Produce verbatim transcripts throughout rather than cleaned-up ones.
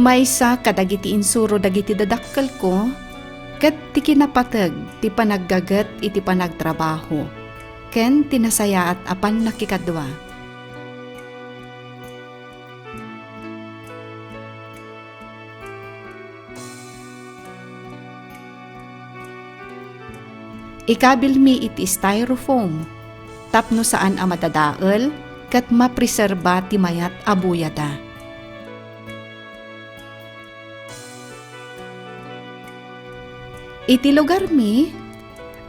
Maysa kadagiti insuro dagiti dadakkelko ket ti kinapateg ti panaggaget iti panagtrabaho ken ti nasayaat a pannakikadua. Ikabilmi iti styrofoam tapno saan a madadael ket mapreserba ti mayat a buyada. Iti lugarmi,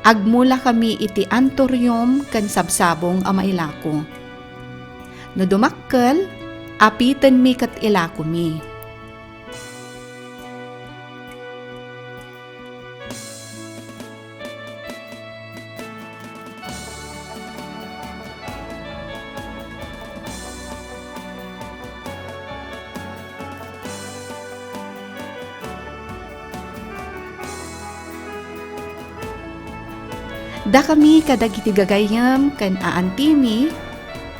agmulakami iti antorium ken sabsabong a mailako. No dumakkel, apitenmi ket ilakomi. Dakami kadagiti gagayyem ken aantimi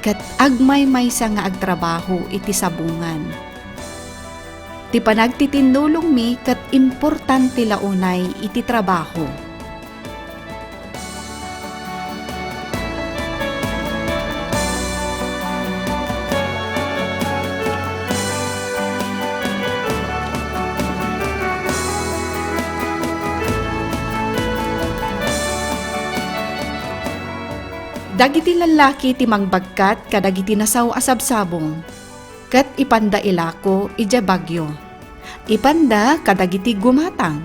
ket agmaymaysa nga agtrabaho iti sabongan. Ti panagtitinnulongmi ket importante la unay iti trabaho. Dagiti lallaki ti mangbagkat kadagiti nasaw a sabsabong, ket ipanda ilako idiay bagyo. Ipanda kadagiti gumatang.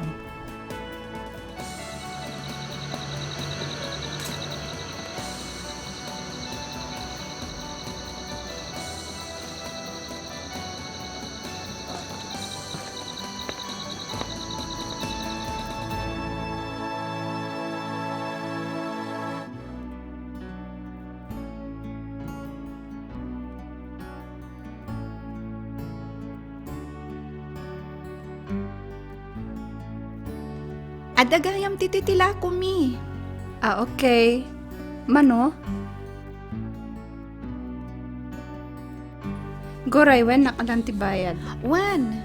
Adda gayam ti titilakomi. Ah, okay. Mano? Guray, wen, nakalan ti bayad. Wen.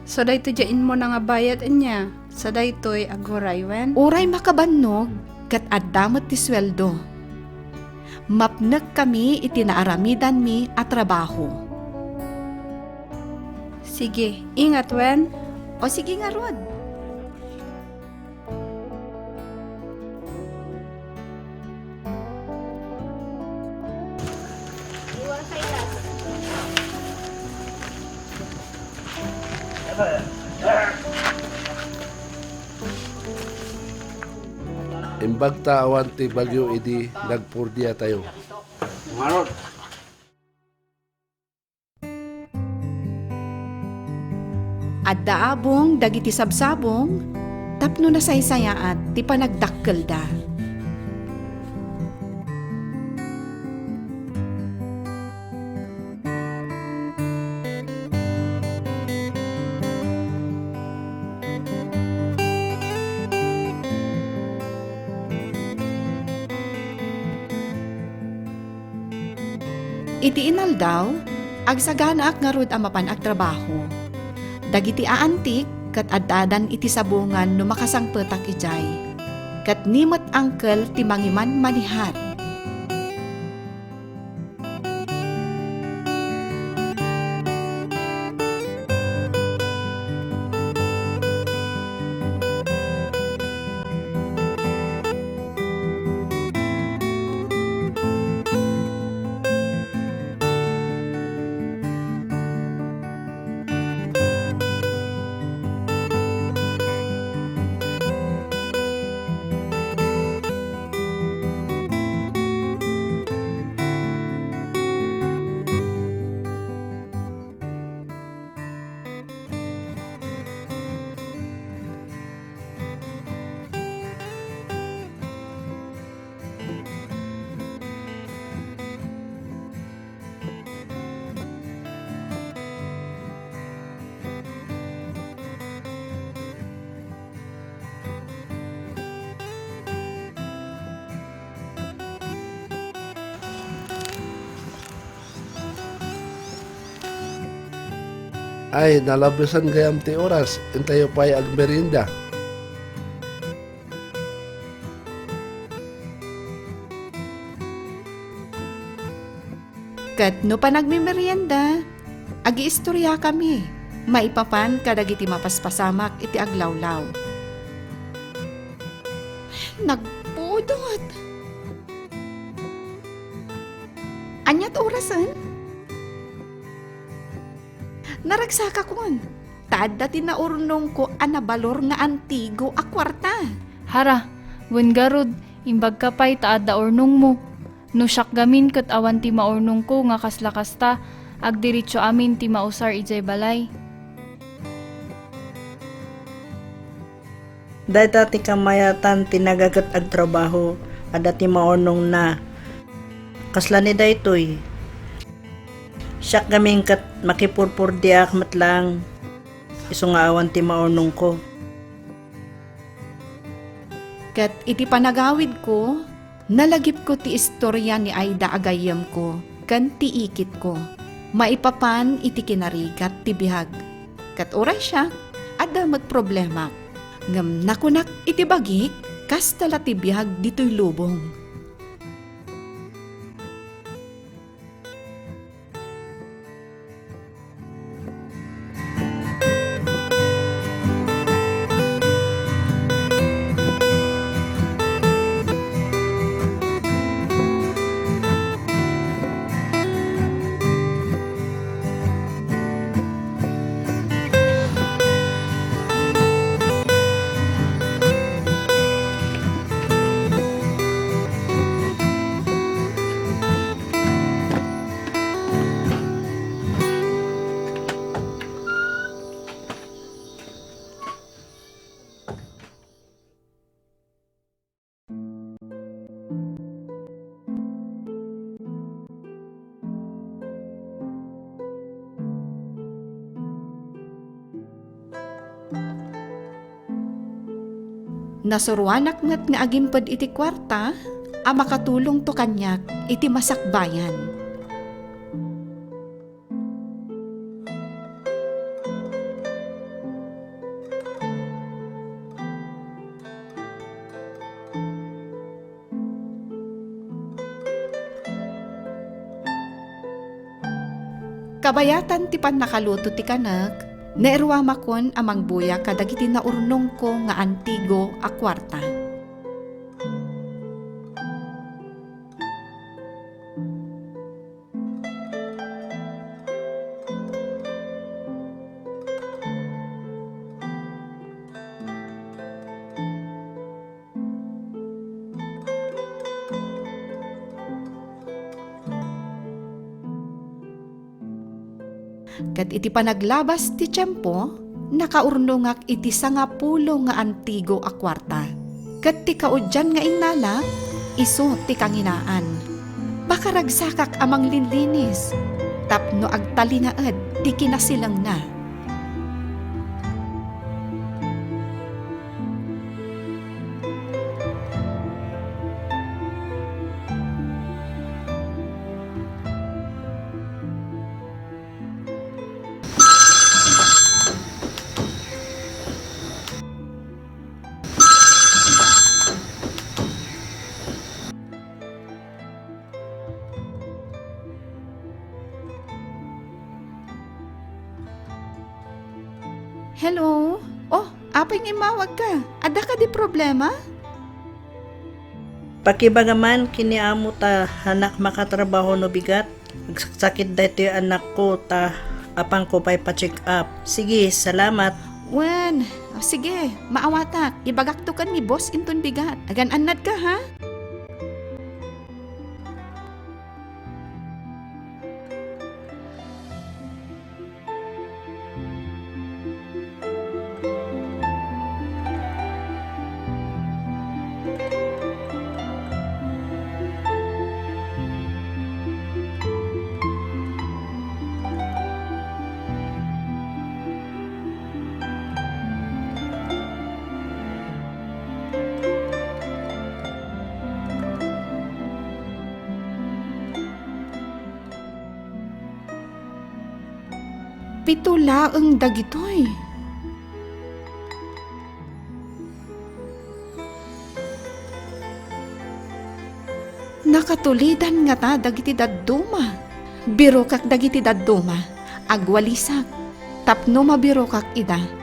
So, daytoy diay immo na nga bayad, ania? Sa daytoy, aguray, wen? Uray makabannog, ket adda met ti sueldo. Mapnekkami iti naaramidanmi a trabaho. Sige, ingat, wen? O, sige ngarud. Imbag ta awan ti bagyo idi nagpurdiatayo. Ngarud. Adda abong dagiti sabsabong tapno nasaysayaat ti panagdakkelda. Iti inaldaw, agsaganaak ngarud a mapan agtrabaho. Dagiti aantik ket addadan iti sabongan no makasangpetak idiay. Ket ni met uncle ti mangimanmanihar. Ay, nalabesan gayam ti oras. Intayo pay agmerienda. Ket no panagmemerienda, agiistoriakami maipapan kadagiti mapaspasamak iti aglawlaw. Nagpudot! Ania ti orasen? Naragsakakon, ta adda ti naurnongko a nabalor nga antigo a kuarta. Hara, wen garud, imbagka pay ta adda urnongmo. No siak gamin ket awan ti maurnongko nga kasla kasta, agdiritso amin ti mausar idiay balay. Dayta ti kamayatan ti nagaget agtrabaho, adda ti maurnongna. Kasla ni daytoy? Siak gamin ket makipurpurdiak met laeng, isu nga awan ti maurnongko. Ket iti panagawidko, nalagipko ti istoria ni Aida a gayyemko ken ti ikitko maipapan iti kinarigat ti biag. Ket uray siak, adda met problemak. Ngem nakunak iti bagik, kasta la ti biag ditoy lubong. Nasuroanak met nga agimped iti kuarta a makatulongto kaniak iti masakbayan. Kabayatan ti pannakaluto ti kanek, nairuamakon a mangbuya kadagiti naurnongko nga antigo a kuarta. Ket iti panaglabas ti tiempo, nakaurnongak iti sangapulo nga antigo a kuarta. Ket ti kaudian nga innalak, isu ti kanginaan. Pakaragsakak a manglinlinis tapno agtalinaed ti kinasilengna. Hello? Oh, apay nga immawagka? Adda kadi problema? Pakibaga man ken ni amo ta hanak makatrabaho no bigat. Agsaksakit daytoy anakko ta apanko pay pa-check up. Sige, salamat. Wen, o sige, maawatak. Ibagakto ken ni boss inton bigat. Agan-annadka, ha? Pito laeng dagitoy. Nakatulidan ngata dagiti dadduma. Birokak dagiti dadduma. Agwalisak tapno mabirokak ida.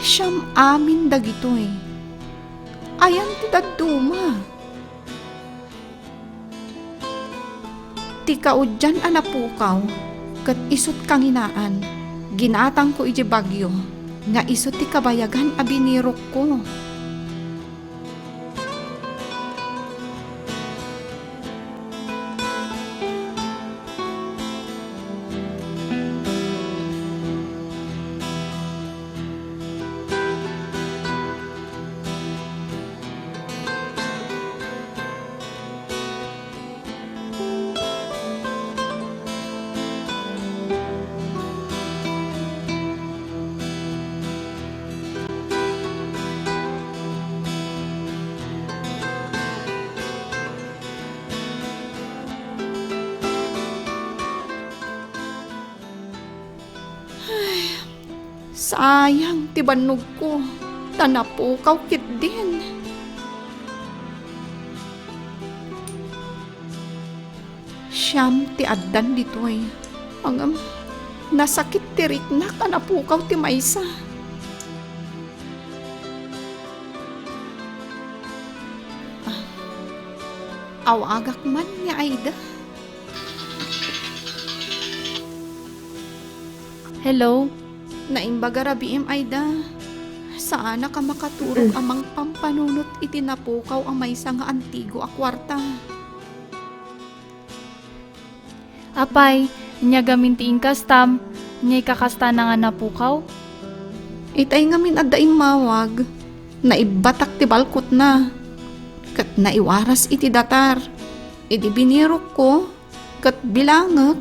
Siam amin dagitoy. Ayan ti dadduma. Ti kaudian a napukaw, ket isut' kanginaan, ginatangko idiay bagyo, nga isu ti kabayagan a binirokko. Ay, sayang ti bannogko, ta napukaw ketdin. Siam ti addan ditoy. Ngem, nasakit ti riknak a napukaw ti maysa. Ah, awagak man ni Aida. Hello? Naimbag a rabiim, Aida. Saanak a makaturog a mangpampanunot iti napukaw a maysa nga antigo a kuarta. Apay, ania gamin ti inkastam, ania ikakastana nga napukaw? Itay ngamin adda immawag, naibbatak ti balkotna, ket naiwaras iti datar. Idi binirokko, ket bilangek,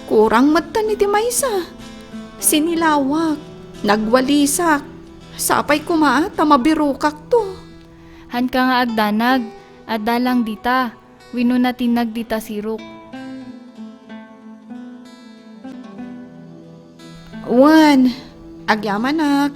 kurang metten iti maysa. Sinilawak, nagwalisak, sapay koma ta mabirokakto. Haanka nga agdanag, adda lang dita. Wenno natinnag dita sirok. Wen, agyamanak.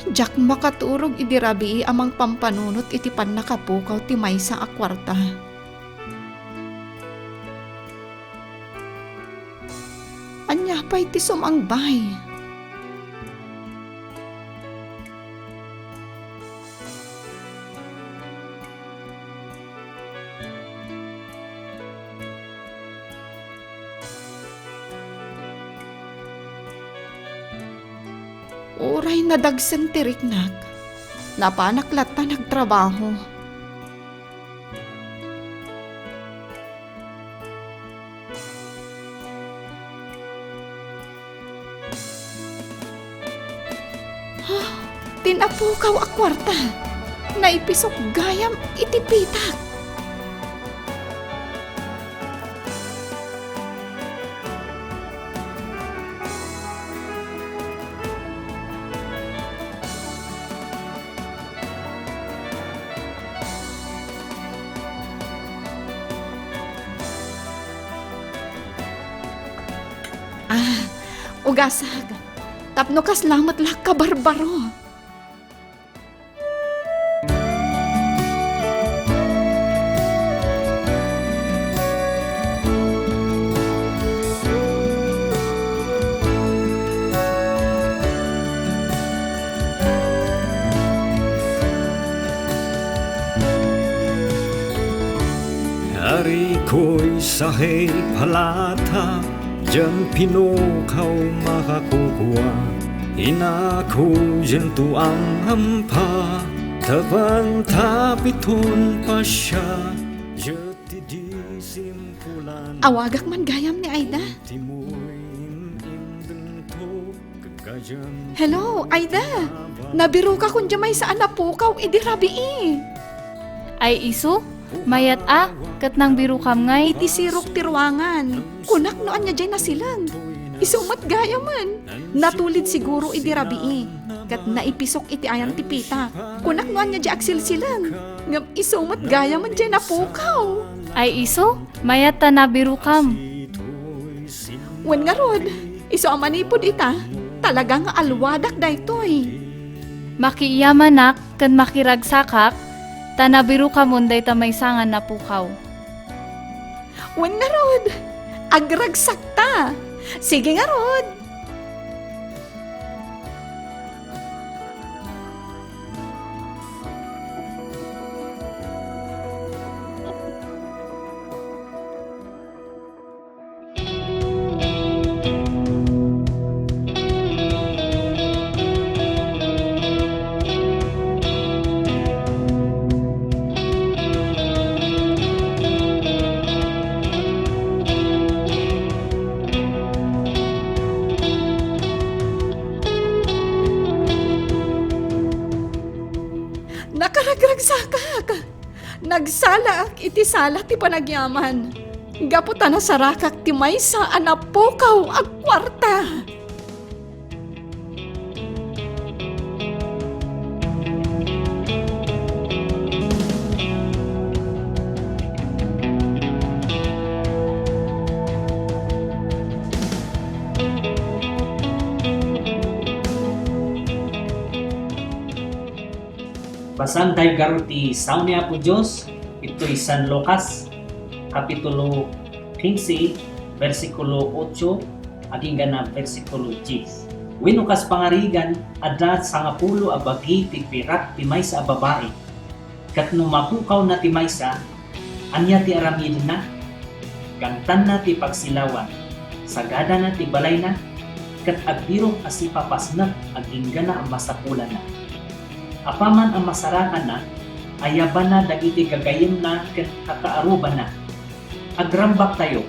Diak makaturog idi rabii a mangpampanunot iti pannakapukaw ti maysa a kuarta. Ania pay ti sumangbay? Uray nadagsen ti riknak, napanak latta nagtrabaho. Ti napukaw a kuarta, naipisok gayam iti pitak. Ah, ugasag. Tapno kasla met la kabarbaro. Arikoy sahe palata, dian pinukaw makakukua. Inako dianto ang ampa, tapanta piton pasia, diat ti disimpulan. Awagak man gayam ni Aida. Hello, Aida! Nabirokakon diay maysa a napukaw idi rabii. Ay isu, mayat a, ket nangbirokam ngay? Iti sirok ti ruangan. Kunak no ania diay nasileng. Isu met gayamen. Natulid siguro idi rabii, ket naipisok iti ayan ti pitak. Kunak no ania diay agsilsileng. Ngem isu met gayamen diay napukaw. Ay isu, mayat ta nabirokam. Wen ngarud, isu a manipud ita, talaga nga alwadak daytoy. Makiiyamanak ken makiragsakak, ta nabirokamon dayta maysa nga napukaw. Wen ngarud, agragsakta. Sige ngarud. Nakaragragsakak! Nagsalaak iti sala ti panagyaman, gapu ta nasarakak ti maysa a napukaw a kuarta. Basaentayo ngarud ti sao ni Apo Dios, itoy San Lucas, Kapitulo quince, bersikulo ocho, agingga na bersikulo dies. Wenno kas pangarigan, adda sangapulo a bagi ti pirak ti maysa a babai. Ket no mapukawna ti maysa, ania ti aramidenna? Gangtanna ti pagsilawan, sagadana ti balayna, ket agbirok a sipapasnek agingga na a masapulanna. Apaman a masarakanna, ayabanna dagiti gagayyemna ken kakaarrubanna. "Agrambaktayo,"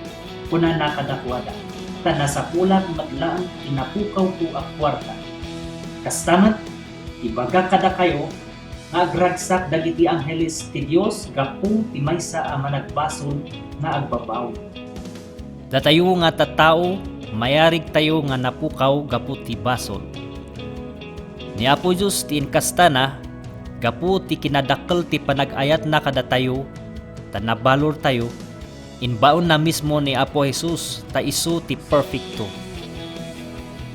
kunana kadakuada, "ta nasapulak met laeng ti napukawko a kuarta." Kasta met, ibagak kadakayo nga agragsak dagiti angheles ti Dios gapu ti maysa a managbasol nga agbabawi. Datayo nga tattao, mayarigtayo nga napukaw gapu ti basol. Ni Apo Dios ti inkastana, gapu ti kinadakkel ti panag-ayatna kadatayo, ta nabalortayo, imbaonna mismo ni Apo Jesus ta isu ti perfecto.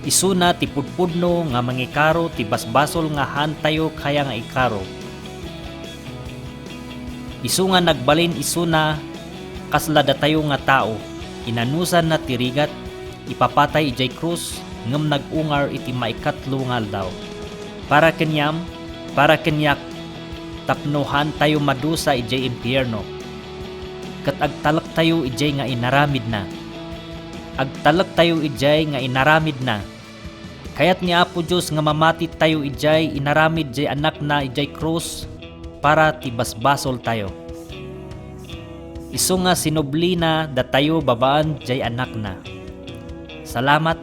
Isuna ti pudpudno nga mangikaro ti basbasol nga haantayo kaya nga ikaro. Isu nga nagbalin isuna kasla datayo nga tao, inanusanna ti rigat, ipapatay idiay krus ngem nag-ungar iti maikatlo nga aldaw. Para kaniam, para kaniak, tapno haantayo madusa idiay impierno. Ket agtalektayo idiay nga inaramidna. Agtalektayo idiay nga inaramidna. Kayat ni Apo Dios nga mamatitayo idiay inaramid diay Anakna idiay krus para ti basbasoltayo. Isu nga sinublina datayo babaen diay Anakna. Salamat,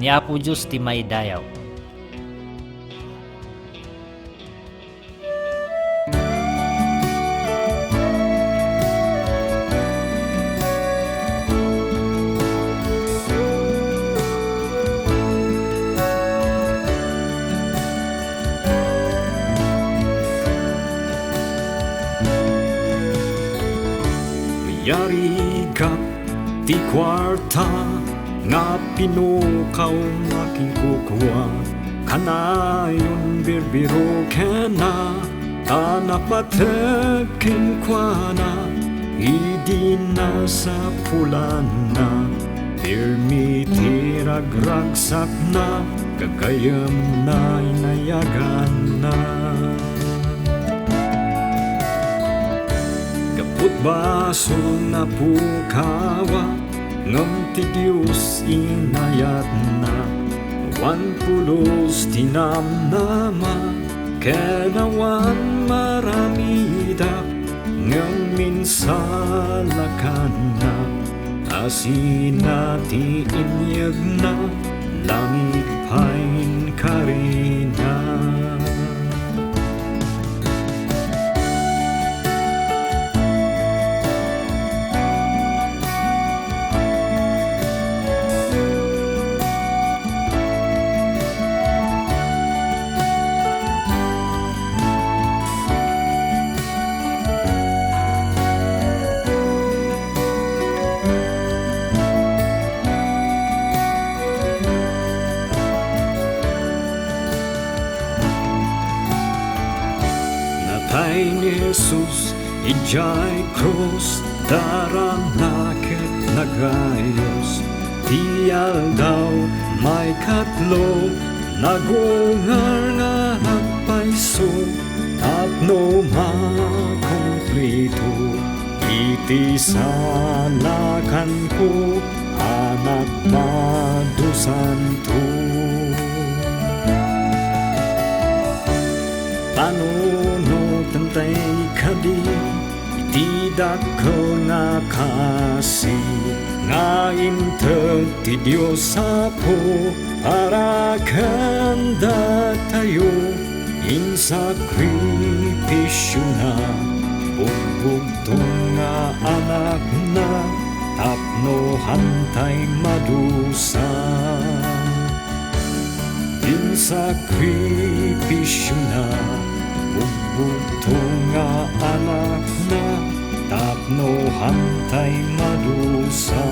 ni Apo Dios ti maidayaw. Yarigak ti kuarta nga pinukaw nga kinkukua, kanayon birbiro kenna, ta napateg kenkuana idi nasapulanna. Pirmi ti ragragsakna, gagayyemna inayaganna. Gapu ti basol napukawa, ngem ti Dios inayatna. Awan pulos ti namnama, ken awan maramida, ngem insalakanna. Asina ti inyegna, langit pay inkarina. Natay ni Jesus idiay krus, darana ket nagayos. Ti aldaw maikatlo, nagungar nga agpayso tapno makumplito iti salakanko a nagpadusanto. Panunotentayo kadi iti dakkel nga kaasi nga inted ti Dios Apo para ken datayo. Insakripisiona, bugbugtong nga Anakna, tapno haantay madusa. Insakripisiona, bugbugtong nga Anakna, tapno haantay madusa.